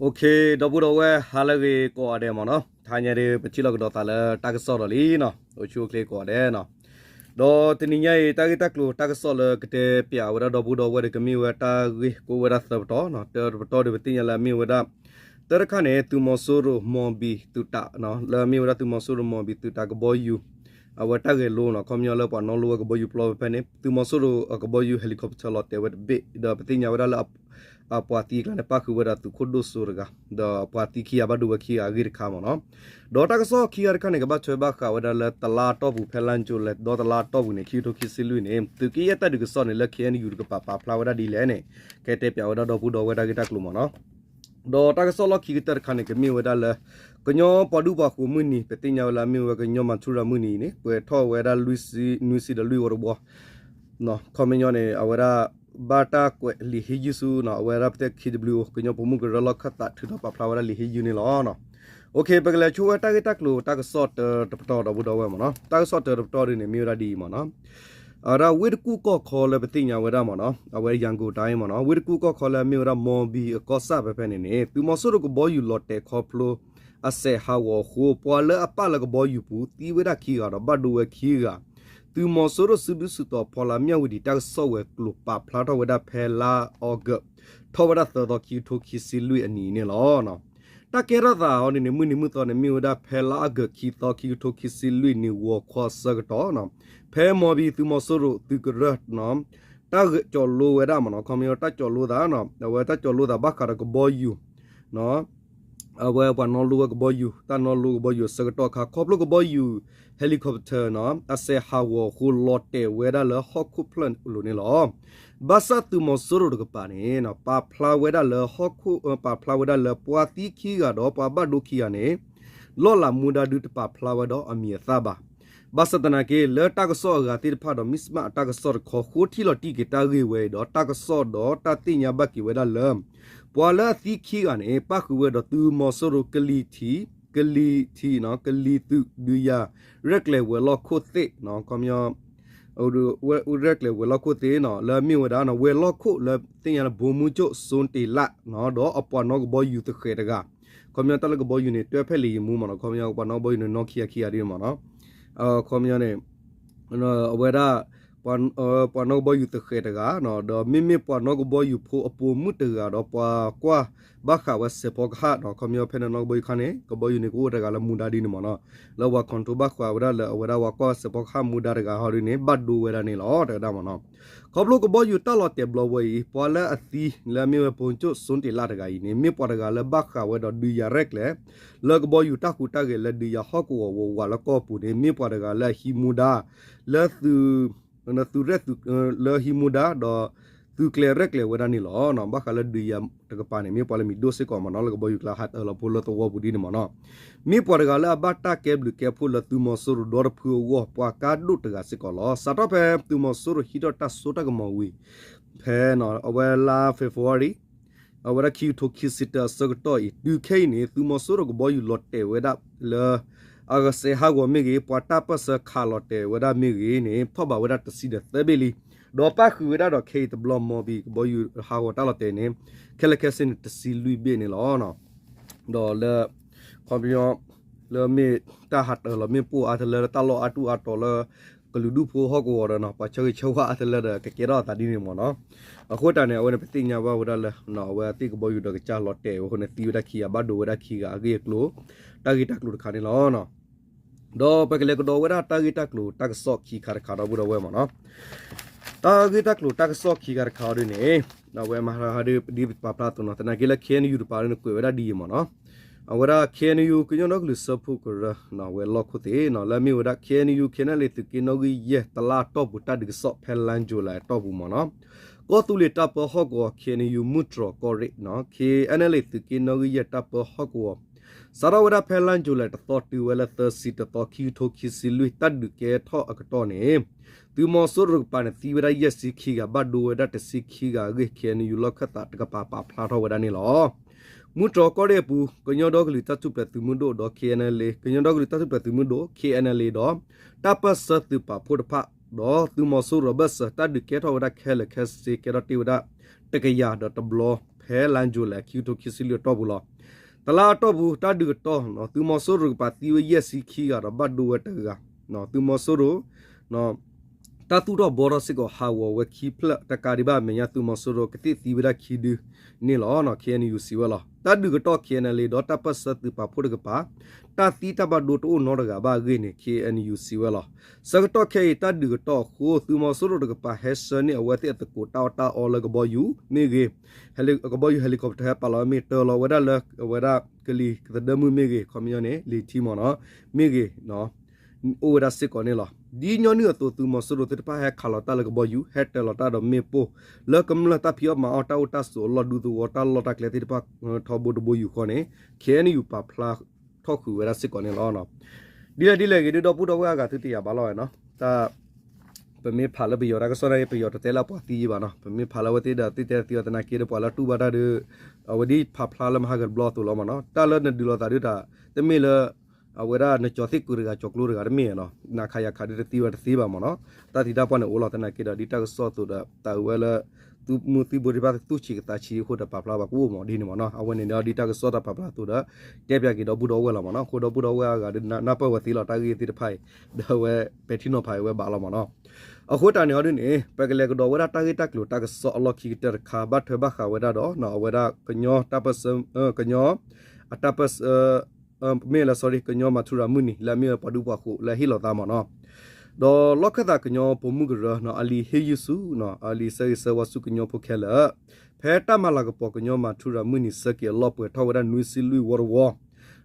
ဒီပုၢ်ဒီဝဲၢ် ဟါလၢအဂ့ၤကိးဂၤဒဲးမ့ၢ်နီၤ, တဟါညါဒီး ပထံၣ်လိာ်ကဒီးသးလၢတၢ်ကစီၣ်ဒီးလံနီၤ, အိၣ်ဆူၣ်အိၣ်ချ့ကိးဂၤဒဲးနီၤ, ဒီးတနံၤညါအံၤ တၢ်ဂ့ၢ်တၢ်ကျိၤတၢ်ကစီၣ်လၢကတဲပၠးဝဲဒၣ်ဒီပုၢ်ဒီဝဲၢ်ဒီး ကမ့ၢ်ဝဲတၢ်ဂ့ၢ်ကိးဝဲဒၣ်သၢပတီၢ်နီၤ, တၢတပတီၢ်ဒီး ပသ့ၣ်ညါလၢအမ့ၢ်ဝဲဒၣ် တၢတခါန့ၣ် သုးမီၤစိရိၤမီၤဘံၤသုးတးနီၤ, လၢအမ့ၢ်ဝဲဒၣ်သုးမီၤစိရိၤမီၤဘံၤသုးတးကဘီယူၤ အဝဲတၢ်ဂဲၤလိနီၤ, ခီပညီလၢပှၤနီၣ်လိဝဲကဘီယူၤပျီဖဲဖဲန့ၣ် သုးမီၤစိရိၤအကဘီယူၤ helicopter လီၤတဲာ်ဝဲတဘ့ၣ်, ဒီးပသ့ၣ်ညါဝဲဒၣ်လၢ အပှၤသံအကျါန့ၣ် ပၣ်ဃုာ်ဝဲဒၣ်သုးခိၣ်ဒိၣ်စိတဂၤ, ဒီးပှၤသံခံဂၤဘၣ်ဒိဝဲခံဂၤအဂ့ၢ်တခါမ့ၢ်နီၤ, ဒီးတၢ်ကစီၣ်ခံဂၤတခါန့ၣ် ကဘၣ်ထွဲဘၣ်ဃးဝဲဒၣ်လၢတလါအတီၢ်ပူၤ ဖဲလါယူၤလံ ဒီတလါအတီၢ်ပူၤန့ၣ် ခံကထိခံဆံလွံၢ်န့ၣ် သုးက့ယဲၢ်တၢ်ဒုးကစီၣ်န့ၣ် လၢ KNU တကပၤပာ်ဖျါဝဲဒၣ်ဒ်လဲၣ်န့ၣ် ကတဲပၠးဝဲဒၣ်ဒီပုၢ်ဒီဝဲၢ်တၢ်ဂ့ၢ်တၢ်ကျိၤမ့ၢ်နီၤ. ဒီးတၢ်ကစီၣ်လီၢ်ခံကတၢၢ်တခါန့ၣ် ကမ့ၢ်ဝဲဒၣ်လၢ ကညီပှၤဒူပှၤဃိၤမုၢ်နံၤ ပသ့ၣ်ညါဝဲလၢအမ့ၢ်ဝဲကညီမၤထူရၤမုၢ်နံၤအံၤန့ၣ် ပှဲၤထီၣ်ဝဲဒၣ်လွံၢ်ဆံ နွံဆံဒီးလွံၢ်ဝီတဝီ ခီပညီန့ၣ် အဝဲဒၣ် ဘၣ်တၢ်ကွဲးလံာ်ဟ့ၣ်ယုၢ်ဆူ အဝဲဒၣ်ပတဲ KWO ကညီပိာ်မုၣ်ကရၢလီၢ်ခၢၣ်သး ထုးထီၣ်ပာ်ဖျါဝဲဒၣ်လံာ်ဟ့ၣ်ယုၢ်န့ၣ်လီၤ. ပကလဲၤဆိဝဲတၢ်ဂ့ၢ်တၢ်ကျိၤတၢ်ကစီၣ်တၢတပတီၢ်ဒီပုၢ်ဒီဝဲၢ်မ့ၢ်နီၤ, တၢ်ကစီၣ်တၢတပတီၢ်ဒ်န့ၣ် မ့ၢ်ဝဲဒၣ်ဒ်အံၤမ့ၢ်နီၤ, အဝဲဒၣ်ဝ့ၢ်တကူၣ်ကီၢ်ခီလၢပသ့ၣ်ညါဝဲဒၣ်မ့ၢ်နီၤ, အဝဲ ရန်ကုန်တိုင်း မ့ၢ်နီၤ, ဝ့ၢ်တကူၣ်ကီၢ်ခီလၢအမ့ၢ်ဝဲဒၣ် မီၤဘံၤအကီၢ်ဆၣ်ဖဲဖဲန့ၣ်န့ၣ် သုးမီၤစိရိၤကဘီယူၤလီၤတဲာ်ခီဖျိ အစဲးဟးဂီၤအဃိ ပှၤလၢအပၣ်လၢကဘီယူၤပူၤ သံဝဲဒၣ်ခံဂၤဒီး ဘၣ်ဒိဝဲခံဂၤ သုးမီၤစိရိၤစုဒုစုတီၤဖီလာ် မြဝတီ တၢ်ကစီၣ်ဝဲၤကျိၤပာ်ဖျါထီၣ်ဝဲဒၣ်ဖဲလါအီကူး ထီၣ်ဝဲဒၣ်သၢသီခံကထိခံဆံလွံၢ်အနံၤန့ၣ်လီၤ. တၢ်ကဲထီၣ်သးအီၤဒ်န့ၣ် မုၢ်နံၤမုၢ်သီန့ၣ် မ့ၢ်ဝဲဒၣ်ဖဲလါအီကူးခံသီ ခံကထိခံဆံလွံၢ်နံၤ ဂီၤခီအဆၢကတီၢ်နီၤ, ဖဲမီၤဘံၤသုးမီၤစိရိၤသုးကရၢ တၢ်ဂဲၤကၠီၤလိဝဲဒၣ်မ့ၢ်နီၤ, ခီပညီတၢ်ကၠီၤလိသး, အဝဲတၢ်ကၠီၤလိသးဘၣ်ဃးဒီးကဘီယူၤ အဝဲပှၤနီၣ်လိဝဲကဘီယူၤ တၢ်နီၣ်လိကဘီယူၤအဆၢကတီၢ်အခါ ခီဖျိကဘီယူၤ helicopter နီၤ အစဲးဟးဂီၤအဃိ လီၤတဲာ်ဝဲဒၣ်လၢဟီၣ်ခိၣ်ဖျၢၣ်အလိၤန့ၣ်လီၤ. ဘၣ်ဆၣ်သုးမီၤစိရိၤတကပၤန့ၣ် ပာ်ဖျါဝဲဒၣ်လၢဟီၣ်ခိၣ် ပာ်ဖျါဝဲဒၣ်လၢပှၤသံခံဂၤဒီးပှၤဘၣ်ဒိခံဂၤန့ၣ် လီၢ်လၤမူဒါဒုတပာ်ဖျါဝဲဒီးအမံၤအသၣ်ဘၣ်. ဘၣ်ဆၣ်သနာ်က့ လၢတၢ်ကစီၣ်အဂၤသ့ၣ်တဖၣ်ဒီး မံၣ်စမၣ်အတၢ်ကစီၣ်တခီ ဃိထံၣ်လီၤတံၢ်က့ၤတၢ်ဂ့ၢ်ဝဲအံၤဒီး တၢ်ကစီၣ်ဒီးတၢ်သ့ၣ်ညါဘၣ်က့ၤဝဲဒၣ်လၢ ပှၤလၢအသံခံဂၤန့ၣ် ပၣ်ဃုာ်ဝဲဒီးသုးမီၤစိရိၤကလံၤထံး ကလံၤထံးနီၤ ကလံၤသုးဒုးယၤ ရဲၣ်ကျဲၤဝဲၤလီၢ်ခိၣ်သ့ၣ်နီၤ ခီပညီ ရဲၣ်ကျဲၤဝဲၤလီၢ်ခိၣ်သ့ၣ်နီၤ လၢအမ့ၢ်ဝဲဒၣ်နီၤ ဝဲၤလီၢ်ခိၣ်လၢသ့ၣ်ညါလၢ ဗိုလ်မှူးချုပ် စိုးတင့်လတ်နီၤ ဒီးအပှၤနီၣ်ကဘီယူၤသဃဲးတဂၤ ခီပညီတၢ်လၢကဘီယူၤန့ၣ် တွဲဖက်လေယာဉ်မှူးမ့ၢ်နီၤ ခီပညီပှၤနီၣ်ကဘီယူၤန့ၣ် နီၣ်ခံဂၤခံဂၤဒ်န့ၣ်မ့ၢ်နီၤ ခီပညီန့ၣ် အဝဲဒၣ် ပှၤနီၣ်ကဘီယူၤသဃဲးတဂၤ ဒီးမ့မ့ၢ်ပှၤနီၣ်ကဘီယူၤဖိအပိာ်မုၣ်တဂၤဒီးပှၤကွၢ်ဘၣ်ဃးဝဲစဲးဖီကဟၣ်နီၤ ခီပညီဖဲန့ၣ်နီၣ်ကဘီယူၤခါန့ၣ် ကဘီယူၤန့ၣ်ကအိၣ်တဂၤလၢမူဒါဒ်န့ၣ်မ့ၢ်နီၤ လၢပှၤ control ဘၣ်ဃးဝဲဒၣ်လၢအဝဲဒၣ်ပှၤကွၢ်စဲးဖီကဟၣ်မူဒါတဂၤဟီဒ်န့ၣ် ဘၣ်ဒိဝဲဒၣ်န့ၣ်လီၤ တဲဝဲဒၣ်မ့ၢ်နီၤ ခီဖျိကဘီယူၤတၢ်လီၤတဲာ်ဘျီဝဲအံၤ ပှၤလၢအသံလၢအမ့ၢ်ဝဲ ဗိုလ်ချုပ် စိုးတင့်လတ် တဂၤအံၤန့ၣ် မ့ၢ်ပှၤတဂၤလၢဘၣ်ဃးဝဲဒီးဒုးယၤရဲၣ်ကျဲၤ လၢကဘီယူၤတၢ်ဟူးတၢ်ဂဲၤလၢဒုးယၤဟီၣ်ကဝီၤဝးဝးလၢကီၢ်ပူၤန့ၣ် မ့ၢ်ပှၤတဂၤလၢအဟံးမူဒါ လၢသုး သုးရဲၣ် လၢဟံးမူဒါဒီး သုးကျဲၤရဲၣ်ကျဲၤဝဲဒၣ်န့ၣ်လီၤ. ဘၣ်ဃးလၢဒုးယၤတကပၤန့ၣ် မ့ၢ်ပှၤလၢမံၤဒိၣ်စ့ၢ်ကီးမ့ၢ်နီၤ လၢကဘီယူၤကျါဟးတၢလီၤဖိလၢသဝီပူၤဒ်န့ၣ်မ့ၢ်နီၤ မ့ၢ်ပှၤတဂၤလၢအဘၣ်တၢ်ကဲဘျုးကဲဖှိၣ်လၢသုးမီၤစိရိၤဒီတဖုအဂီၢ် ပှၤကါဒိၣ်တဂၤစ့ၢ်ကီးလီၤ. စးထီၣ်ဖဲသုးမီၤစိရိၤဟံးထီၣ်တၢ်စိတၢ်ကမီၤဝံၤ ဖဲအဝဲလါ February အဝဲဒၣ်ခံကထိခံဆံတၢအဆၢကတီၢ်အံၤ တုၤခဲအံၤန့ၣ် သုးမီၤစိရိၤကဘီယူၤလီၤတဲာ်ဝဲဒၣ်လၢ အစဲးဟးဂီၤမ့ၢ်ဂ့ၤ ပှၤတၢ်ပၢၢ်ဆၢခးလီၤတဲာ်ဝဲဒၣ်မ့ၢ်ဂ့ၤန့ၣ် ထီၣ်ဘးဝဲဒၣ်တဆံဒီးသၢဘ့ၣ်လံ. ဒီးပၣ်ဃုာ်ဝဲဒၣ်ဒီးခဲအံၤတဘျီ မီၤဘံၤကဘီယူၤဟးဂီၤတၢ်လီၤတဲာ်န့ၣ် ခဲလၢာ်ခဲဆ့န့ၣ် တဆံလွံၢ်ဘ့ၣ်န့ၣ်လီၤ. ဒီးလၢ ခီပညီ လၢမ့ၢ်တၢ်ဟးတၢလီၤမ့ၣ်ပိၢ်အါတလၢ လၢတၢ်လီၢ်အါတူၢ်အါတီၤလၢ ကလုာ်ဒူၣ်ဖိဟီၣ်ကဝီၤဒီးနီၤ ပှၤဆၢဂ့ၤဆၢဝါအါတလၢဒီး ကကဲထီၣ်အသးဒ်န့ၣ်မ့ၢ်နီၤ. အဃိတၢ်န့ၣ် အဝဲန့ၣ် ပသ့ၣ်ညါဘၣ်ဝဲဒၣ်လၢ အဝဲသ့ၣ်ကဘီယူၤဒီးကစၢ်လီၤတဲာ်ဝဲအဃိန့ၣ် သံဝဲဒၣ်ခံဂၤ ဘၣ်ဒိဝဲဒၣ်ခံဂၤအဂ့ၢ်အကျိၤ တၢ်ဂ့ၢ်တၢ်ကျိၤတခါန့ၣ်လီၤ. ဒီးပကလဲၤကဒီးဝဲဒၣ်တၢ်ဂ့ၢ်တၢ်ကျိၤတၢ်ကစီၣ်ခံခါတခါဒီပုၢ်ဒီဝဲၢ်မ့ၢ်နီၤ. တၢ်ဂ့ၢ်တၢ်ကျိၤတၢ်ကစီၣ်ခံခါတခါအီၤဒ်န့ၣ် အဝဲမၤဟးဒ်ပပာ်ဖျါအသိးနီၤ သနာ်က့လၢ KNU တပၤန့ၣ် ကွဲးဝဲဒၣ်ဒ်အံၤမ့ၢ်နီၤ. အဝဲဒၣ် KNU ကညီဒီကလုာ်စၢဖှိၣ်ကရၢ ဝဲၤလီၢ်ခိၣ်သ့ၣ်နီၤ လၢအမ့ၢ်ဝဲဒၣ် KNU KNLA သုးက့နီၣ်ဂံၢ်ယဲၢ် တလါအတီၢ်ပူၤတၢ်ဒုးကစီၣ်ဖဲလါယူၤလံအတီၢ်ပူၤမ့ၢ်နီၤ. ကီၢ်သူလ့ၤတၢ်ပၢဟီၣ်ကဝီၤ KNU မုၢ်တြီၤကီၢ်ရ့ၣ်နီၤ KNLA သုးက့နီၣ်ဂံၢ်ယဲၢ်တၢ်ပၢဟီၣ်ကဝီၤ စးထီၣ်ဝဲဒၣ်ဖဲလါယူၤလံတသီတုၤဝဲလၢသၢဆံတသီ ခံကထိခံဆံလွံၢ် တၢ်ဒုးကဲထီၣ်အကတီၢ်န့ၣ် သုးမီၤစိရိၤတကပၤန့ၣ် သံဝဲဒၣ်ယဲၢ်ဆံခံဂၤ ဘၣ်ဒိဝဲဒၣ်တဆံခံဂၤအဂ့ၢ် KNU လီၢ်ခၢၣ်သးတကပၤပာ်ဖျါထီၣ်ဝဲဒၣ်န့ၣ်လီၤ. မုၢ်တြီၤကီၢ်ရ့ၣ်အပူၤ ကညီဒီကလုာ်တၢ်ထူၣ်ဖျဲးသုးမုၢ်ဒိၣ်ဒီး KNLA ကညီဒီကလုာ်တၢ်ထူၣ်ဖျဲးသုးမုၢ်ဒိၣ် KNLA ဒီး တၢ်ပၢၢ်ဆၢသုးပာ်ဖှိၣ်တဖၣ် ဒီးသုးမီၤစိရိၤအဘၢၣ်စၢၤ တၢ်ဒုးကဲထီၣ်ဝဲဒၣ်ခဲလၢာ်ခဲဆ့ ကဲထီၣ်တ့ၢ်ဝဲဒၣ် တကယၤဒီးတဘျီ ဖဲလါယူၤလံ ခံကထိခံဆံလွံၢ်အတီၢ်ပူၤလီၤ. တလါအတီၢ်ပူၤ တၢ်ဒုးကတီၢ် သုးမီၤစိရိၤတကပၤသံဝဲယဲၢ်ဆံခံဂၤဒီး ဘၣ်ဒိဝဲတဂၤ, သုးမီၤစိရိၤ တၢ်သူၣ်ထီၣ်ဘှီထီၣ်စ့ၢ်ကီးဟးဂီၤဝဲခံဖျၢၣ် တကးဒံးဘၣ်အမဲာ်ညါ သုးမီၤစိရိၤကသ့ၣ်သံဝဲဒၣ်ခံဒုန့ၣ်လီၤ. ခ့ၣ်အဲၣ်ယူၣ်စံးဝဲလီၤ. တၢ်ဒုးကတီၢ် ခ့ၣ်အဲၣ်ယူၣ် ဒီးတၢ်ပၢၢ်ဆၢသုးပာ်ဖှိၣ်တကပၤ တၢ်သံတၢ်ဘၣ်ဒိတအိၣ်နီတဂၤဘၣ်အဂ့ၢ်န့ၣ် ခ့ၣ်အဲၣ်ယူၣ်စံးဝဲလီၤ. ဆၢကတီၢ်ခဲအံၤ တၢ်ဒုးကတီၢ်အဃိ သုးမီၤစိရိၤတကပၤဟဲဆှၢန့ၢ်အဝဲသ့ၣ်အသကိးတၢ်အီၣ်တၢ်အီလၢကဘီယူၤမ့ၢ်ဂ့ၤ, ကဘီယူၤ helicopter ဟဲပာ်လီၤမ့ၢ်တၢၤလီၤဝဲဒၣ်လၢအဝဲဒၣ်ကလံၤကသဒၢမုၢ်မ့ၢ်ဂ့ၤ, ခီပညီန့ၣ် လံာ်ထံမ့ၢ်နီၤ မ့ၢ်ဂ့ၤ အိၣ်ဝဲဒၣ်စ့ၢ်ကီးန့ၣ်လီၤ. ဒ်ညီနုၢ်အသိး သုးမီၤစိရိၤသ့ၣ်တဖၣ်ဟဲခးလီၤတၢ်လၢကဘီယူၤ, ဟဲတၢၤလီၤတၢ်ဒီးမ့ၣ်ပိၢ် လၢကမျၢၢ်တၢ်ဖံးအီၣ်မၤအီၣ် တၢ်အိၣ်တၢ်ဆိးအလီၢ်ဒူသဝီ တၢ်လီၢ်တၢ်ကျဲသ့ၣ်တဖၣ် ထီဘိတဘိယူၢ်ဃီန့ၣ် ခ့ၣ်အဲၣ်ယူၣ် ပာ်ဖျါထီၣ်ဃုာ်ဝဲဒၣ်စ့ၢ်ကီးန့ၣ်လီၤ. ဒ်လဲၣ်ဒ်လဲၣ်ဂ့ၤ ဒုဒီပုၢ်ဒီဝဲၢ်အဂၤ သုတယာ်ဘၣ်လီၤဝဲနီၤ တၢ် ပမ့ၢ်ဖးလၢပယီၤတၢ်ကစီၣ်န့ၣ် ပယီၤတတဲလၢပှၤသံယံၤဘၣ်နီၤ, ပမ့ၢ်ဖးလၢအဝဲသ့ၣ်ဒီး သ့ၣ်တဲသံအီၤသနာ်က့ဒီး ပှၤလၢတူၢ်ဘၣ်တၢ်ဒီး အဝဲဒ်ဖးဖျါလၢမဟါကတဘျီအသိးလီၤမ့ၢ်နီၤ, တၢ်လၢနဒုးလိာ်သးဒုးတၢ် တမ့ၢ်လၢ အဝဲဒၣ်နကၠီၤသ့ၣ်ကုာ်တဂၤ ကၠီၤကျိတဂၤတမ့ၢ်နီၤ, နခးယၤခးဒုးတသံဝဲတသ့ဘၣ်မ့ၢ်နီၤ, တၢ်သံတၢ်ပှၢ်န့ၣ်အိၣ်လီၤသနာ်က့ဒီး ဒ်တၢ်ကစီၣ်အသိးဒီး တၢ်အဝဲလၢ သုးမုၢ်သံၣ်ဘိသ့ၣ်တဖၣ်သူၣ်ဆံးကသးဆံးအဃိဒီး ပာ်ဖျါဘၣ်ကအိၣ်မ့ၢ်ဒ်န့ၣ်မ့ၢ်နီၤ, အဝဲန့ၣ်ဒီး ဒ်တၢ်ကစီၣ်တၢ်ပာ်ဖျါအသိးဒီး တဲပၠးက့ၤဒီပုၢ်ဒီဝဲၢ်လီၤမ့ၢ်နီၤ, အဃိဒီပုၢ်ဒီဝဲၢ်အဂၤဒုး နၢ်ပၢၢ်ဝဲသ့လီၤ တၢ်ဂ့ၢ်သ့ၣ်တဖၣ်အံၤ, ဒီးအဝဲပဲာ်ထံနီၤဖးအဝဲဘၣ်လီၤမ့ၢ်နီၤ, အဃိတၢ်န့ၣ်ဟီဒုးန့ၣ် ပကလဲၤကဒီးဝဲဒၣ်တၢ်ဂ့ၢ်တၢ်ကျိၤတၢ်ကစီၣ်အလီၢ်ခံကတၢၢ်တခါ ဘၣ်ထွဲဘၣ်ဃးဝဲဒၣ်ဒီး အဝဲဒၣ်ကညီတၢ်ပၢၢ်ဆၢ ကညီ အတၢ်ပၢၢ်ဆၢ မ့ၢ်လၢ sorry ကညီမၤထူရၤမုၢ်နံၤ လၢအမ့ၢ်ဝဲပှၤဒူပှၤဃိးလၢဟ့ၣ်လီၤသးမ့ၢ်နီၤ, ဒီးလီၢ်ခၢၣ်သးကညီပိာ်မုၣ်ကရၢ အလံာ်ဟ့ၣ်ယုၢ်ဆူ အလံာ်ဆၢဂ့ၤဆၢဝါဆူကညီဖိခဲလၢာ်, ဖဲတၢ်မၤလၤကပီၤကညီမၤထူရၤမုၢ်နံၤဆၢက့ၤအလီၢ်ပှဲၤထီၣ်ဝဲဒၣ်နွံဆံလွံၢ်ဝီ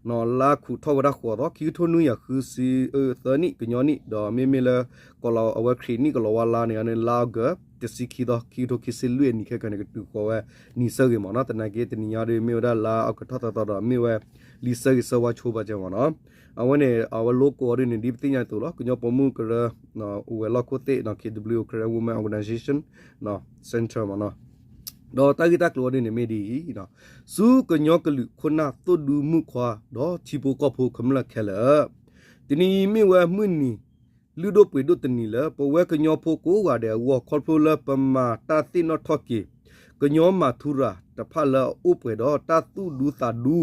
တဝီ လါခူးထီၣ်ဝဲဒၣ်ဃိးသီ ခံကထိနွံကယၤဃုဆံသၢနံၣ် ကညီနံၣ် ဒီးမ့မ့ၢ်လၢ ကီးလီၤအဝဲခရံာ်နံၣ်ကလီၤဝါလါန့ၣ် လါအီကူး တဆံခံသီ ခံကထိခံဆံလွံၢ်အနံၤခဲကနံၣ်န့ၣ် ကတုၤဃီၤဝဲနံၤဆၢဂ့ၤမ့ၢ်နီၤ, သနာ်က့တနံၤညါဒီး မ့ၢ်ဝဲဒၣ်လါအီကူးထီၣ်သၢသီဒီး မ့ၢ်ဝဲလံာ်ဆၢဂ့ၤဆၢဝါဆိဘၣ်ကဲမ့ၢ်နီၤ, အဝဲန့ၣ် အဝဲ logo ဒ်န့ၣ် ဒ်ပသ့ၣ်ညါအသိးလီၤ, ကညီပိာ်မုၣ်ကရၢ အိၣ်ဝဲလီၢ်ခိၣ်သ့ၣ် KWO Karen Women Organization Centre မ့ၢ်နီၤ, ဒီးတၢ်ဂ့ၢ်တၢ်ကျိၤဒ်န့ၣ်မ့ၢ်ဒ်အံၤ, ဆူကညီကလုာ်ခိၣ်နၢ်သိၣ်ဒူမုၣ်ခွါ ဒီးထံဖိကီၢ်ဖိကမျၢၢ်ခဲလၢာ်, တနံၤအံၤမ့ၢ်ဝဲမုၢ်နံၤ လုၢ်ဒိၣ်ပှ့ၤဒိၣ်တနံၤလၢ ပဝဲကညီဖိကိးဂၤဒဲးအဂီၢ် ခီဖျိလၢပမၤတၢ်သ့ၣ်နီၣ်ထီၣ်က့ၤ ကညီမၤထူရၤတဖၣ်လၢအအိၣ်ပှဲၤဒီးတၢ်သူၣ်ဒူသးဒူ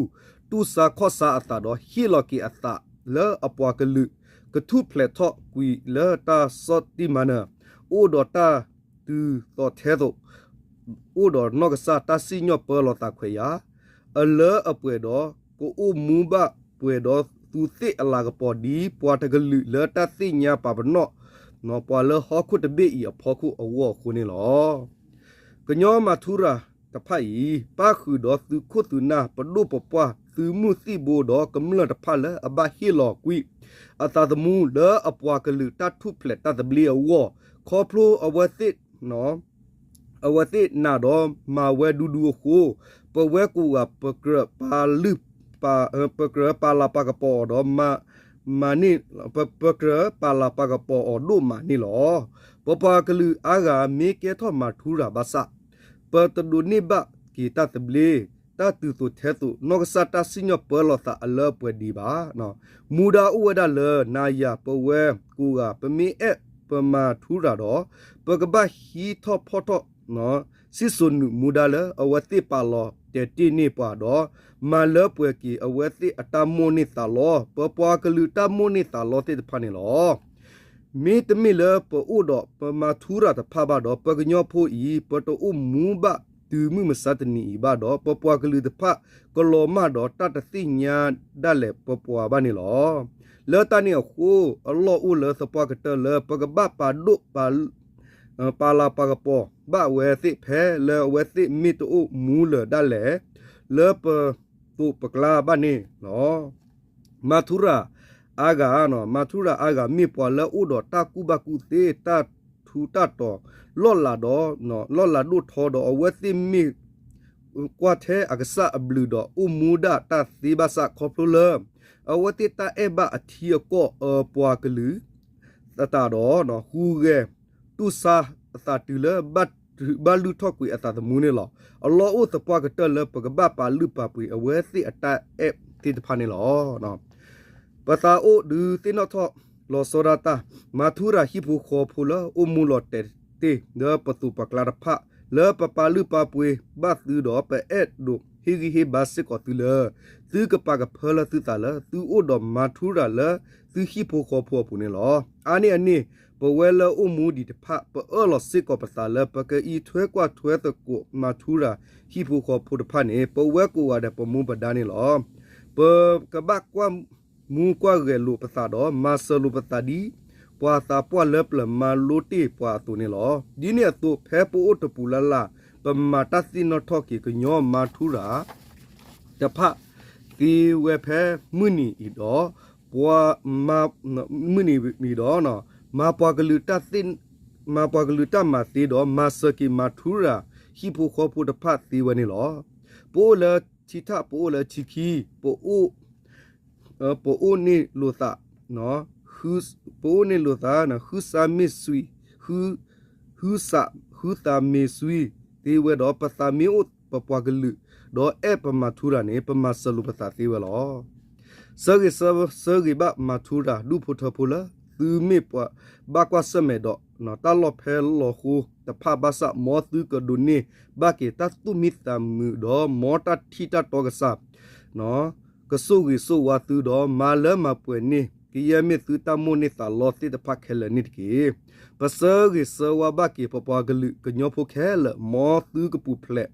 တူၢ်ဆါခီၣ်ဆါအသးဒီး ဟ့ၣ်လီၤက့ၤအသးလၢအပှၤကလုာ် ကထူၣ်ဖျဲးထီၣ်ကွံာ်လၢတၢ်ဆီၣ်တံၢ်မၤနၢၤ အိၣ်ဒီးတၢ်တုၤသိးထဲသိး အိၣ်ဒီးနီၢ်ကစၢ်တၢ်စံၣ်ညီၣ်ပၢလီၤသးခွဲးယာ် အလၢအပှဲၤဒီး ကအိၣ်မူဘၣ်ပှဲၤဒီးသူသ့ၣ်အလၤကပီၤ ဒ်ပှၤတကလုာ်လၢတၢ်သ့ၣ်ညါပာ်ပနီၣ် ပှၤလၢဟီၣ်ခိၣ်တဘ့ၣ်အံၤအဖီခိၣ်အဂီၢ်အဃိန့ၣ်လီၤ. ကညီမၤထူရၤတဖၣ်အံၤ ပၣ်ဃုာ်ဒီးသုးခိၣ်သုးနၢ် ပဒိၣ်ပပှၢ် သုးမုၢ်သံၣ်ဘိဒီးကမျၢၢ်တဖၣ်လၢအဘၣ်ဟ့ၣ်လီၤကွံာ် အသးသမူလၢအပှၤကလုာ်တၢ်ထူၣ်ဖျဲးတၢ်သဘျ့အဂီၢ် ခီဖျိအဝဲသ့ၣ် အဝဲသ့ၣ်နာ်ဒီးမၤဝဲဒူဒူအဃိ ပဝဲကိးဂၤ ပကြၢးပာ်လုၢ် ပ ပကြၢးပာ်လၤပာ်ကပီၤအီၤဒီး မၤ မၤန့ၢ် ပ ပကြၢးပာ်လၤပာ်ကပီၤအီၤဒိၣ်မးန့ၣ်လီၤ. ပပှၤကလုာ်အါဂၤမ့ၢ်ကဲထီၣ်မၤထူရၤဘၣ်ဆၣ် ပတဒိးန့ၢ်ဘၣ်က့ၤတၢ်သဘျ့ တၢ်တုၤသိးထဲသိး နီၢ်ကစၢ်တၢ်စံၣ်ညီၣ်ပၢလီၤသးအလၢအပှဲၤဒံးဘၣ်. မူဒါအိၣ်ဝဲဒၣ်လၢ နၤယၤပဝဲကိးဂၤ ပမ့ၢ်အဲၣ်ပမၤထူရၤဒီး ပကဘၣ်ဟံးထီၣ်ဖီၣ်ထီၣ် စံၣ်စိၤနုာ်မူဒါလၢအဝဲသ့ၣ်ပာ်လီၤတဲာ်တ့ၢ်န့ၢ်ပှၤဒီး မၤလၢပှဲၤက့ၤအဝဲသ့ၣ်အတၢ်မိၣ်န့ၢ်သးလီ ပပှၤကလုာ်တၢ်မိၣ်န့ၢ်သးလီသ့ၣ်တဖၣ်န့ၣ်လီၤ. မ့တမ့ၢ်လၢပအိၣ်ဒီးပမၤထူရၤတဖၣ်ဘၣ်ဒီး ပကညီဖိအံၤ ပတအိၣ်မူဘၣ်တုၤမုၢ်မဆါတနံၤအံၤဘၣ်ဒီး ပပှၤကလုာ်တဖၣ်ကလီၤမၢ်ဒီးတၢ်တသ့ၣ်ညါဒၣ်လဲာ်ပပှၤဘၣ်န့ၣ်လီၤ. လၢတၢ်န့ၣ်အဃိ အလီၢ်အိၣ်လၢသပှၢ်ကတၢၢ်လၢ ပကဘၣ်ပာ်ဒိၣ် ပာ်လၤပာ်ကပီၤဘၣ်အဝဲသ့ၣ်ဖဲလၢအဝဲသ့ၣ်မ့ၢ်တအိၣ်မူလၢာ်ဒၣ်လဲာ် လၢပသိးပကျါဘၣ်န့ၣ်လီၤ. မၤထူရၤအါဂၤ, မၤထူရၤအါဂၤမ့ၢ်ပှၤလၢအိၣ်ဒီးတၢ်ကူၣ်ဘၣ်ကူၣ်သ့ တၢ်ထူးတၢ်တီၤ လီၢ်လၤဒီး လီၢ်လၤဒိၣ်ထီဒီး အဝဲသ့ၣ်မ့ၢ် ကွၢ်ထဲအကစၢ်အဘျုးဒီး အိၣ်မူဒၣ်တၢ်သ့ဘၣ်ဆၣ် ခီဖျိလၢ အဝဲသ့ၣ်တၢ်အဲၣ်ဘၣ်အထံအကီၢ်အပှၤကလုာ် အတၢ်ဒီး ဟူးဂဲၤ တူၢ်ဆါအသးတုၤလၢ ဘၣ်လုၢ်ထီၣ်ကွံာ်အသးသမူန့ၣ်လီၤ. အလီၢ်အိၣ်သပှၢ်ကတၢၢ်လၢပကဘၣ်ပာ်လုၢ်ပာ်ပှ့ၤအဝဲသ့ၣ်အတၢ်အဲၣ်သ့ၣ်တဖၣ်န့ၣ်လီၤ. ပသးအိၣ်ဒုးသ့ၣ်နီၣ်ထီၣ်လီၤဆီဒၣ်တၢ် မၤထူရၤဟံၣ်ဖိဃီဖိလၢအိၣ်မူလီၤတဲာ်တ့ၢ်လၢပသိးပကျါတဖၣ် လၢပပာ်လုၢ်ပာ်ပှ့ၤဘၣ်သုဒီး ပအဲၣ်ဒိးဟ့ၣ်ဂံၢ်ဟ့ၣ်ဘါစ့ၢ်ကီးသုလၢ သုကပာ်ကဖၢလၢသုသးလၢ သုအိၣ်ဒီးမၤထူရၤလၢသုဟံၣ်ဖိဃီဖိအပူၤန့ၣ်လီၤ. အါန့ၢ်အန့ၣ် ပဝဲလၢအိၣ်မူဒံးတဖၣ် ပအၢၣ်လီၤစ့ၢ်ကီးပသးလၢ ပကအံးထွဲကွၢ်ထွဲသကိးမၤထူရၤဟံၣ်ဖိဃီဖိတဖၣ်န့ၣ် ပဝဲကိးဂၤဒဲးပမူပဒါန့ၣ်လီၤ. ပကဘၣ်ကွၢ်မူကွၢ်ဂဲၤလိာ်ပသးဒီး မၤစၢၤလိာ်ပသးဒ် ပှၤသးပှၢ်လၢပျၢၤမၤလိတ့ၢ်ပှၤအသိးန့ၣ်လီၤ. ဒ်န့ၣ်အသိး ဖဲပအိၣ်တပူၤလၢ်လၢ် ပမၤတၢ်သ့ၣ်နီၣ်ထီၣ်က့ၤကညီမၤထူရၤ တဖၣ်သ့ဝဲဖဲမုၢ်နံၤအံၤဒီး ပှၤ မုၢ်နံၤအံၤဒီး မၤပှၤကလုာ်တၢ်သ့ၣ် မၤပှၤကလုာ်တၢ်မၤသ့ဒီး မၤစၢၤက့ၤမၤထူရၤ ဟံၣ်ဖိဃီဖိတဖၣ်သ့ဝဲန့ၣ်လီၤ. ပအိၣ်လၢထံထၣ် ပအိၣ်လၢထံခံ ပအိၣ် ပအိၣ်န့ၢ်လိာ်သး ပအိၣ်န့ၢ်လိာ်သး ဃုစးမ့ၢ်စွံ ဃု ဃုစး ဃုသးမ့ၢ်စွံသ့ဝဲဒီး ပသးမ့ၢ်အိၣ်ပပှၤကလုာ် ဒီးအဲၣ်ပမၤထူရၤန့ၣ် ပမၤစၢၤလိာ်ပသးသ့ဝဲလီၤ. ဆၢဂ့ၤဆၢ ဆၢဂ့ၤဘၣ်မၤထူရၤ ဒူၣ်ဖိထၢဖိလၢ သုမ့ၢ်ပှၤဘၣ်ကွၢ်ဆၢၣ်မဲာ်ဒီး တၢ်လီၢ်ဖဲလီၤဃိတဖၣ်ဘၣ်ဆၣ် မ်သုကဒိးန့ၢ်ဘၣ်က့ၤတၢ်သူၣ်မံသးမုာ်ဒီး မ်တၢ်ထံၣ်တၢ်တီကစၢ် ကဆိၣ်ဂ့ၤဆိၣ်ဝါသုဒီး မၤလၢမၤပှဲၤန့ၢ် ကယဲၢ်မ့ၢ်သုတၢ်မိၣ်န့ၢ်သးလီသ့ၣ်တဖၣ်ခဲလၢာ်န့ၣ်တက့ၢ်. ပဆၢဂ့ၤဆၢဝါဘၣ်က့ၤပပှၤကလုာ်ကညီဖိခဲလၢာ် မ်သုကပူၤဖျဲး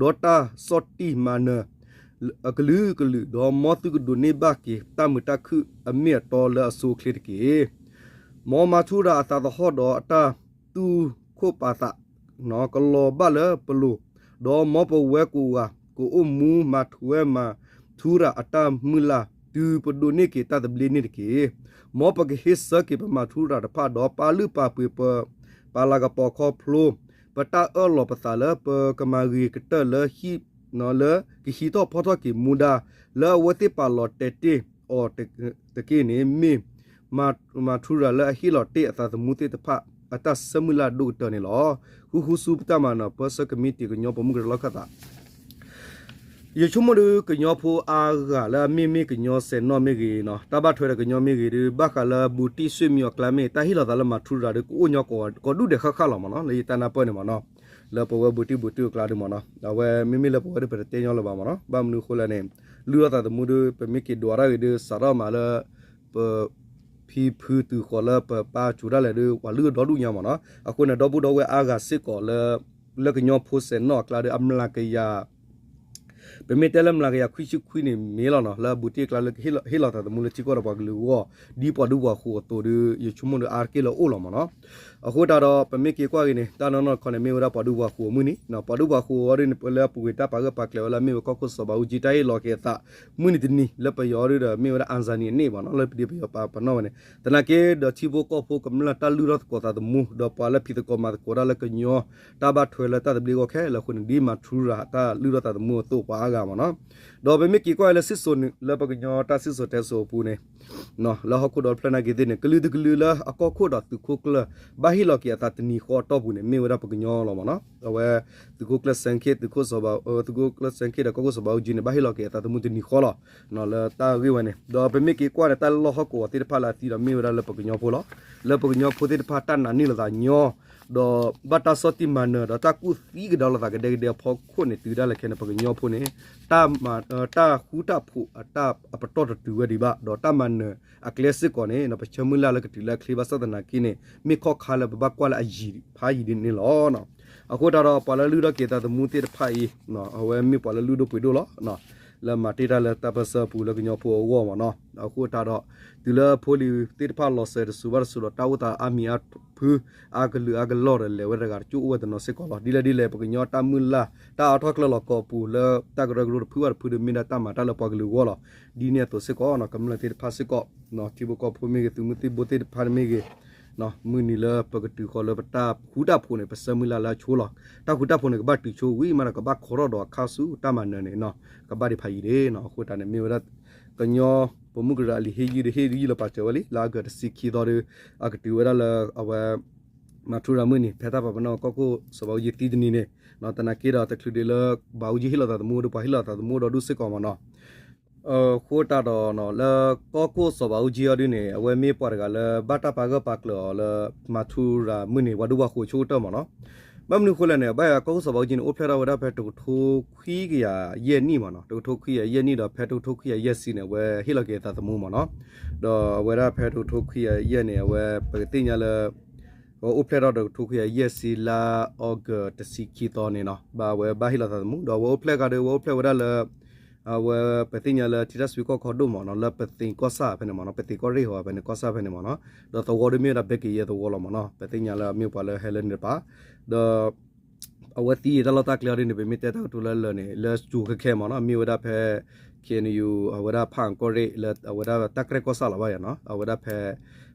ဒီးတၢ်ဆီၣ်တံၢ်မၤနၢၤ အကလုာ်ကလုာ် ဒီးမ်သုကဒိးန့ၢ်ဘၣ်က့ၤတၢ်မုာ်တၢ်ခုၣ်အမ့ၢ်အတီလၢအဆိအချ့တက့ၢ်. မ်မၤထူရၤအသးသဟီၣ်ဒီးအတၢ်တူၢ်ခိၣ်ပာ်သး ကလီၤဘၣ်လၢပလိၤ, ဒီးမ်ပဝဲကိးဂၤ ကအိၣ်မူမၤထူဝဲမၤထူရၤအတၢ်မုၢ်လၢ် တုၤပဒိးန့ၢ်က့ၤတၢ်သဘျ့န့ၣ်တက့ၢ်. မ်ပကဟ့ၣ်ဆၢက့ၤပမၤထူရၤတဖၣ်ဒီး ပာ်လုၢ်ပာ်ပှ့ၤပ ပာ်လၤကပီၤခီဖျိ ပတၢ်အၢၣ်လီၤပသးလၢပကမၤဂ့ၤကတၢၢ်လၢ လၢကဟံးထီၣ်ဖီထီၣ်က့ၤမူဒါ လၢအဝဲသ့ၣ်ပာ်လီၤတဲာ်တ့ၢ်အီၤတက့ၢ်န့ၣ် မ့ၢ် မၤထူရၤလၢအဟ့ၣ်လီၤတ့ၢ်အသးသမူသ့ၣ်တဖၣ် အတၢ်ဆၢမုၢ်လၢ်ဒိၣ်ကတၢၢ်န့ၣ်လီၤ. ဃုဃုဆူပတၢ်မၤနၢၤ ပၢဆှၢကမံးတံာ်ကညီပိာ်မုၣ်ကရၢလီၢ်ခၢၣ်သး ယဆိကမိၣ်ဒီးကညီဖိအါဂၤလၢအမ့မ့ၢ်ကညီစဲးနီၣ်မ့ၢ်ဂ့ၤနီၤ, တၢ်ဘၣ်ထွဲဒီးကညီမ့ၢ်ဂ့ၤဒီး ဘၣ်ဃးလၢဘူးတံၢ်ဆွေမျိုးအကျါမ့ၢ် တၢ်ဟ့ၣ်လီၤသးလၢမၤထူရၤဒီး ကအိၣ်ညီကိးဒူၣ်ဒဲးဃၣ်ဃၣ်လီၤမ့ၢ်နီၤ, လၢယတၢ်နၢ်ပၢၢ်န့ၣ်မ့ၢ်နီၤ, လၢပဝဲဘူးတံၢ်ဘူးတံၢ်အကျါဒီးမ့ၢ်နီၤ, အဝဲမ့မ့ၢ်လၢပဝဲဒီးပတတဲညီလၢၤဘၣ်မ့ၢ်နီၤ, ဘၣ်မနုၤအဃိလဲၣ်န့ၣ် လုၢ်ထီၣ်သးသမူဒီး ပမ့ၢ်က့ၤဒွးတၢ်ဂ့ၤဒီး စးထီၣ်မးလၢ ပ ဖံဖုတုၤဃီၤလၢပပၢ်စူၤဒၣ်လဲာ်ဒီး ပှၤလုၢ်ဒီဒူၣ်ညါမ့ၢ်နီၤ,အဃိန့ၣ် ဒီပုၢ်ဒီဝဲၢ်အါဂၤစ့ၢ်ကီးလၢ လၢကညီဖိစဲးနီၣ်အကျါဒီး အမျးကယၤ ပမ့ၢ်တဲလၢမျးကယၤခွံဆံခွံန့ၣ်မ့ၢ်လီၤနီၤ, လၢအဘူးတံၢ်အကျါလၢကဟ့ၣ်လီၤသးသမူလၢထံကီၢ်ဒီးပှၤကလုာ်အဂီၢ် ဒ်ပှၤဒူပှၤယိၤအသိးဒီး ယဆိကမိၣ်ဒီးအါတက့ၢ်လၢအိၣ်လီၤမ့ၢ်နီၤ. အဃိတၢ်ဒီး ပမ့ၢ်က့ၤကွၢ်က့ၤန့ၣ် တၢ်နီၢ်နီၢ်တခီန့ၣ် မ့ၢ်ဝဲဒၣ်ပှၤဒူပှၤယိၤအမုၢ်နံၤ, ပှၤဒူပှၤယိၤအီၤဒ်န့ၣ် လၢအပူၤကွံာ်တၢ်ပာ်ဂၢၢ်ပာ်ကျၢၤဝဲလၢအမ့ၢ်ဝဲကီၢ်ခိၣ်စီၤဘးအူကၠံ တၢ်ဟ့ၣ်လီၤက့ၤအသး မုၢ်နံၤတနံၤ လၢပယီၤအီၤဒီး မ့ၢ်ဝဲဒၣ် အၣ်စၣ်နံၤအန့ၣ်မ့ၢ်နီၤ, လၢပဒံပယီၤပာ်ပနီၣ်ဝဲန့ၣ် သနာ်က့ဒီးထံဖိကီၢ်ဖိကမျၢၢ်တၢ်လုၢ်ထီၣ်သကိးသးသမူ ဒီးပှၤလၢဖံးသကိးမၤသကိးတၢ်လၢကညီ တၢ်ဘၣ်ထွဲလၢတၢ်သဘျ့အဂီၢ်ခဲလၢာ်အဃိန့ၣ် ဒ်မၤထူရၤတၢ်လုၢ်ထီၣ်သးသမူအသိးပှၤအါဂၤမ့ၢ်နီၤ. ဒီးပမ့ၢ်က့ၤကွၢ်လၢစံၣ်စိၤနုာ် လၢပကညီတၢ်စံၣ်စိၤတဲစိၤအပူၤန့ၣ် လၢဟီၣ်ခိၣ်ဒီဖျၢၣ်နာ်က့ၤသ့ၣ်န့ၣ် ကလုာ်တကလုာ်လၢအကီၢ်ခိၣ်ဒီးသုးခိၣ်ကျၢၢ် ဘၣ်ဟ့ၣ်လီၤက့ၤအသးတနံၤဃီအတီၢ်ပူၤန့ၣ် မ့ၢ်ဝဲဒၣ်ပကညီလီၤမ့ၢ်နီၤ, အဝဲ သုးခိၣ်ကျၢၢ်စဲခ့ၣ် သုးခိၣ်စီၤဘး သုးခိၣ်ကျၢၢ်စဲခ့ၣ်ဒီးကီၢ်ခိၣ်စီၤဘးအူကၠံန့ၣ် ဘၣ်ဟ့ၣ်လီၤက့ၤအသးသမူတနံၤဃီလီၤ လၢတၢ်ဂ့ၢ်ဝဲန့ၣ်, ဒီးပမ့ၢ်က့ၤကွၢ်န့ၣ် တၢ်လီၢ်ဟီၣ်ကဝီၤသ့ၣ်တဖၣ်လၢအသံဒီး မ့ၢ်ဝဲဒၣ်လၢပကညီဖိလီၤ. လၢပကညီဖိသ့ၣ်တဖၣ်တၢ်နာ်န့ၢ်လိာ်သးညီ ဒီးဘၣ်တၢ်ဆီၣ်တံၢ်မၤနၢၤ ဒီးတၢ်ကူၣ်သံကဒါလိာ်သးကဒဲကဒဲအဖီခိၣ်န့ၣ် တုၤဒၣ်လဲာ်ခဲန့ၣ် ပကညီဖိန့ၣ် တၢ်မၤ တၢ်ဃူတၢ်ဖိးအတၢ်အပတီၢ်တတုၤဝဲဒံးဘၣ် ဒီးတၢ်မၤနၢၤအကျဲစ့ၢ်ကီးန့ၣ် ပဆၢမုၢ်လၢ်လၢကတုၤလၢအချ့ဘၣ်ဆၣ်သနာ်က့န့ၣ် မ့ၢ်ခီၣ်ခါလၢပဘၣ်ကွၢ်လၢအယံၤဖးယံၤဒ်န့ၣ်လီၤ. အဃိတၢ်ဒီး ပှၤလၢလုၢ်ထီၣ်က့ၤသးသမူသ့ၣ်တဖၣ်အံၤ အဝဲမ့ၢ်ပှၤလၢလုၢ်ဒိၣ်ပှ့ၤဒိၣ်လီၤ လၢမၤတ့ၢ်တၢ်လၢတၢ်ပၢၢ်ဆၢအပူၤလၢကညီဖိအဂီၢ်မ့ၢ်နီၤ. အဃိတၢ်ဒီး တုၤလၢဖိလံၤသ့ၣ်တဖၣ်လီၤစၢၤတစူၤဘၣ်တစူၤဒီး တၢ်အိၣ်သးအါမံၤအါဖု အါကလုာ်အါကလီၢ်ဒီး လဲၤဝဲတဂၤတကၠိၣ်အိၣ်ဝဲတနီၤစ့ၢ်ကီးလီၤ. ဒ်လဲၣ်ဒ်လဲၣ် ပကညီတၢ်မုၢ်လၢ် တၢ်အါထီၣ်ကျၢၢ်လီၤကီၢ်အပူၤလၢတၢ်ကရၢကရိတဖုဘၣ်တဖုဒီး မ့ၢ်ဒၣ်တၢ်မၤတၢ်လၢပှၤကလုာ်အဂီၢ်လီၤ. ဒ်န့ၣ်အသိးစ့ၢ်ကီး ကမျၢၢ်သ့ၣ်တဖၣ်စ့ၢ်ကီး ထံဖိကီၢ်ဖိမ့ၢ်ဂ့ၤ သုးမုၢ်သံၣ်ဘိသ့ၣ်တဖၣ်မ့ၢ်ဂ့ၤ မုၢ်နံၤလၢပကတုၤဃီၤလၢပတၢ်ဃူတၢ်ဖိးန့ၣ် ပဆၢမုၢ်လၢ်လၢအဆိလီၤ. တၢ်ဃူတၢ်ဖိးန့ၣ် ကဘၣ်တုၤဆိဝံၤမးဒီး ကဘၣ်ခီထီၣ်ဒီးအခါဆူတၢ်မၤနၢၤန့ၣ် ကဘၣ်ဒံးဖးယံၤန့ၣ်. အဃိတၢ်န့ၣ် မ့ၢ်ဝဲဒၣ် ကညီပိာ်မုၣ်ကရၢအလံာ်ဟ့ၣ်ယုၢ်ဒီး ဟ့ၣ်ယုၢ်လီၤပာ်စၢၤဝဲလံ လၢအဂၤတဆံခံသီဒီး အကတုၤဝဲဒၣ်လၢအဝဲ မၤထူရၤမုၢ်နံၤ ဖဲတၢ်ပာ်ပနီၣ်ကီၢ်ခိၣ်စီၤဘးအူကၠံသံတနံၤန့ၣ် သနာ်က့ဒီး တချုးဒံးလၢ ဘးအူကၠံဟ့ၣ်လီၤသးသမူဒီး ပှၤဟ့ၣ်လီၤသးသမူဒီးဒူၣ်စ့ၢ်ကီးမ့ၢ်နီၤ. အဃိတၢ်ဒီး လၢကီၢ်ခိၣ်စီၤဘးအူကၠံအီၤဒ်န့ၣ် အဝဲမ့ၢ်ပှၤတဂၤလၢ ဘၣ်တၢ်ပာ်ဂၢၢ်ပာ်ကျၢၤအီၤလၢ မၤထူရၤမုၢ်နံၤ ပှၤဒူပှၤဃိးဆိကတၢၢ်မ့ၢ်နီၤ. ဘၣ်မနုၤအဃိလဲၣ်န့ၣ် ဘၣ်ကီၢ်ခိၣ်စီၤဘးအူကၠံန့ၣ် အိၣ်ဖျဲၣ်ထီၣ်ဝဲဒၣ်ဖဲတကထိခွံကယၤယဲၢ်နံၣ်မ့ၢ်နီၤ, တကထိခွံကယၤယဲၢ်နံၣ်ဒီးဖဲတကထိခွံကယၤယဲၢ်ဆံန့ၣ် အဝဲဟ့ၣ်လီၤက့ၤအသးသမူမ့ၢ်နီၤ, ဒီးအဝဲဒၣ်ဖဲတကထိခွံကယၤယဲၢ်န့ၣ် အဝဲပကသ့ၣ်ညါလၢ အဝဲအိၣ်ဖျဲၣ်ထီၣ်တကထိခွံကယၤယဲၢ်ဆံလါအီကူးတဆံခံသီန့ၣ်နီၤ, ဘၣ်အဝဲဘၣ်ဟ့ၣ်လီၤသးသမူ ဒီးအဝဲအိၣ်ဖျဲၣ်ဂၤဒီး အဝဲအိၣ်ဖျဲၣ်ဝဲဒၣ်လၢ အဝဲပသ့ၣ်ညါလၢထံတၢ်ဆှံကီၢ်ခီဒိၣ်မ့ၢ်နီၤ, လၢပသ့ၣ်ကီၢ်ဆၣ်ဖဲန့ၣ်မ့ၢ်နီၤ, ပသ့ၣ်ကီၢ်ရ့ၣ်ဟီဖဲန့ၣ် ကီၢ်ဆၣ်ဖဲန့ၣ်မ့ၢ်နီၤ, ဒီးသဝီဒီးမ့ၢ်ဝဲဒၣ်ဘဲက့ၤယဲသဝီလီၤမ့ၢ်နီၤ, ပသ့ၣ်ညါလၢအမ့ၢ်ပှၤလၢဟဲလၢန့ၣ်တပၤ, ဒီး အဝဲသံတၢ်လီၢ်တၢ်ကျဲအီၤဒ်န့ၣ် ပမ့ၢ်တဲတၢ်ကတိၤလၢလၢာ်န့ၣ် လၢစူၤခဲခဲမ့ၢ်နီၤ, မ့ၢ်ဝဲဒၣ်ဖဲ ခ့ၣ်အဲၣ်ယူၣ် အဝဲဒၣ်ဖၣ်အၣ်ကီၢ်ရ့ၣ် လၢအဝဲဒၣ်တၢ်ကြဲၢ်ကီၢ်ဆၣ်လီၤဘၣ်ယၤနီၤ, အဝဲဒၣ်ဖဲ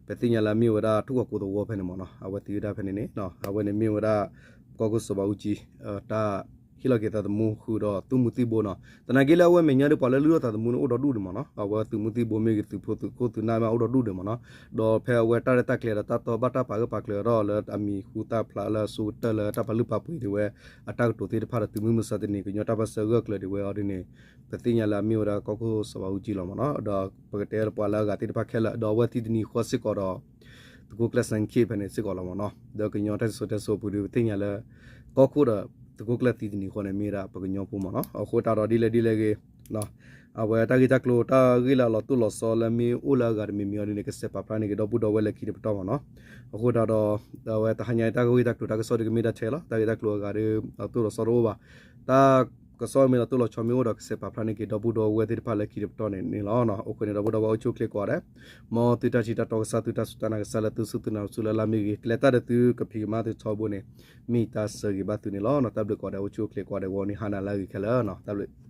ပသ့ၣ်ညါလၢအမ့ၢ်ဝဲဒၣ်ထူၣ်ကီၢ်ကိးသဝီဖဲန့ၣ်မ့ၢ်နီၤ, အဝဲသံဝဲဒၣ်ဖဲန့ၣ်န့ၣ် အဝဲန့ၣ်မ့ၢ်ဝဲဒၣ် ကီၢ်ခိၣ်စီၤဘးအူကၠံ တၢ်ဟ့ၣ်လီၤက့ၤသးသမူဃုာ်ဒီးသုးမုၢ်သံၣ်ဘိနီၤ, သနာ်က့လၢအဝဲမဲာ်ညါဒီးပှၤလၢလုၢ်ထီၣ်သးသမူန့ၣ် အိၣ်ဒီဒူၣ်ဒံးမ့ၢ်နီၤ, အဝဲသုးမုၢ်သံၣ်ဘိမ့ၢ်ဂ့ၤ သုးဖိသုးခိၣ်သုးနၢ်မ့ၢ်အိၣ်ဒီဒူၣ်ဒံးမ့ၢ်နီၤ, ဒီးဖဲအဝဲတၢ်ရဲၣ်တၢ်ကျဲၤဒီးတၢ်တီဘၣ်တၢ်ပာ်ဂၢၢ်ပာ်ကျၢၤဒီးလၢအမံၤဟူသၣ်ဖျါလၢအဆိကတၢၢ်လၢတၢ်ပာ်လုၢ်ပာ်ပှ့ၤဒၣ်ဝဲ အတၢ်ကတိၤသ့ၣ်တဖၣ်ဒီးသုးမုၢ်မဆါတနံၤကညီတၢ်ပၢၢ်ဆၢဂၢၢ်ကျၢၤဒၣ်ဝဲအီၤဒ်န့ၣ်, ပသ့ၣ်ညါလၢအမ့ၢ်ဝဲဒၣ်ကီၢ်ခိၣ်စီၤဘးအူကၠံလီၤမ့ၢ်နီၤ, ဒီးပကတဲပှၤလၢအဂၤသ့ၣ်တဖၣ်ခဲလၢာ် ဒီးအဝဲသံတနံၤဃီစ့ၢ်ကီးဒီး သုးခိၣ်ကျၢၢ်စဲၣ်ခံဖဲန့ၣ်စ့ၢ်ကီးလီၤမ့ၢ်နီၤ, ဒီးကညီတၢ်စံၣ်စိၤတဲစိၤအပူၤဒီး ပသ့ၣ်ညါလၢ ကီၢ်ခိၣ်ဒီး သုးခိၣ်ကျၢၢ်သံတနံၤဃီန့ၣ် မ့ၢ်ဝဲဒၣ်ပကညီဖိမ့ၢ်နီၤ, အဃိသတးဒီးဒ်လဲၣ်ဒ်လဲၣ်ဂ့ၤ အဝဲတၢ်ဂ့ၢ်တၢ်ကျိၤတၢ်ဂ့ၢ်လၢအလီၤတိၢ်လီၤဆီလၢမ့ၢ်အိၣ်လၢအဂၤတမံၤမံၤအီၤဒ်န့ၣ် ကဆဲးပာ်ဖျါန့ၢ်က့ၤဒီပုၢ်ဒီဝဲၢ်လၢခံတပတီၢ်မ့ၢ်နီၤ, အဃိသတးဒီး အဝဲတဟါညါအံၤတၢ်ဂ့ၢ်တၢ်ကျိၤတၢ်ကစီၣ်ဒုးကမ့ၢ်ဒၣ်ထဲလီၤ, တၢ်ဂ့ၢ်တၢ်ကျိၤအဂၤဒီး အလီၤတိၢ်လီၤဆီတအိၣ်ဘၣ်, တၢ်ကစီၣ်မ့ၢ်လီၤတိၢ်လီၤဆီမ့ၢ်အိၣ်ဒီးကဆဲးပာ်ဖျါန့ၢ်က့ၤဒီပုၢ်ဒီဝဲၢ်သ့ၣ်တဖၣ်လၢခံတပတီၢ်န့ၣ်န့ၣ်လီၤ, အဃိန့ၣ်ဒီပုၢ်ဒီဝဲၢ်အိၣ်ဆူၣ်အိၣ်ချ့ကိးဂၤဒဲး, မ်သုတၢ်ထံၣ်တၢ်တီကစၢ် သုတၢ်စူၢ်တၢ်နာ်ကစၢ်လၢသုစူၢ်သုနာ်ဆူလၢလၢ်မ့ၢ်ဂ့ၤ, ကလဲၤတၢ်ဒီးသုကဖံးကမၤသုထီဘိန့ၣ် မ့ၢ်တၢ်ဆၢဂ့ၤဘၣ်သုန့ၣ်လီၤ, တၢ်ဘျုးကိးဂၤဒဲး အိၣ်ဆူၣ်အိၣ်ချ့ကိးဂၤဒဲး ဂီၤနံၤဟါနၤလၢအဂ့ၤခဲလၢာ်, တၢ်ဘျုး